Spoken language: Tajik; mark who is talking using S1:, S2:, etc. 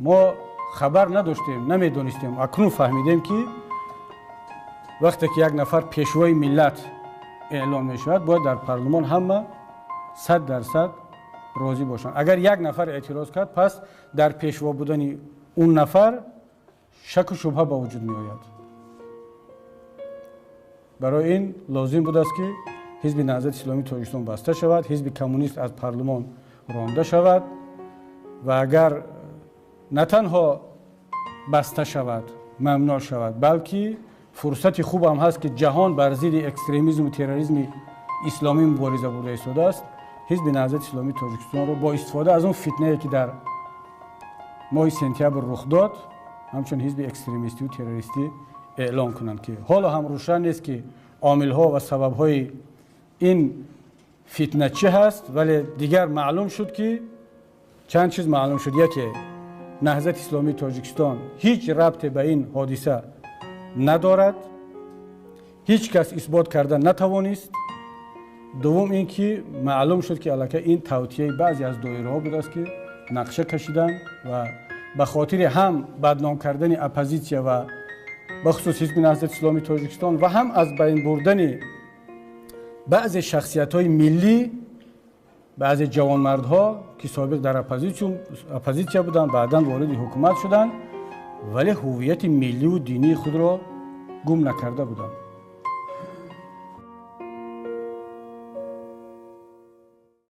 S1: Мо хабар надоштем, намедонистем. Акнун фаҳмидем, ки вақте ки як нафар пешвои миллат эълон мешавад, бояд дар парлумон ҳама 100% розӣ бошанд. Агар як нафар эътироз кард, пас дар пешво будани он нафар шаку шубҳа ба вуҷуд меояд. Барои ин лозим будааст, ки Ҳизби Наҳзати Исломии Тоҷикистон баста шавад, Ҳизби Коммунист аз парлумон ронда шавад ва агар на танҳо баста шавад, мамнӯъ шавад, балки фурсати хубам ҳаст, ки ҷаҳон бар зидди экстремизму терроризми исломӣ мубориза бурда истодааст, Ҳизби Наҳзати Исломии Тоҷикистонро бо истифода аз он фитнае, ки дар моҳи сентябр рух дод, ҳамчун ҳизби экстремистию террористӣ эълон кунанд, ки ҳоло ҳам рӯшан нест, ки омилҳо ва сабабҳои ин фитна чӣ ҳаст. Вале дигар маълум шуд, ки чанд чиз маълум шуд. Яке, Наҳзати Исломии Тоҷикистон ҳеҷ рабте ба ин ҳодиса надорад, ҳеҷ кас исбот карда натавонист. Дуввум ин ки маълум шуд, ки аллакай ин тавтияи баъзе аз доираҳо будааст, ки нақша кашиданд ва ба хотири ҳам бадном кардани оппозитсия ва бахусус Ҳизби Наҳзати Исломии Тоҷикистон ва ҳам аз байн бурдани баъзе шахсиятҳои миллӣ, баъзе ҷавонмардҳо, ки собиқ дар оппозитсия буданд, баъдан вориди ҳукумат шуданд, вале ҳуввияти милливу динии худро гум накарда буданд.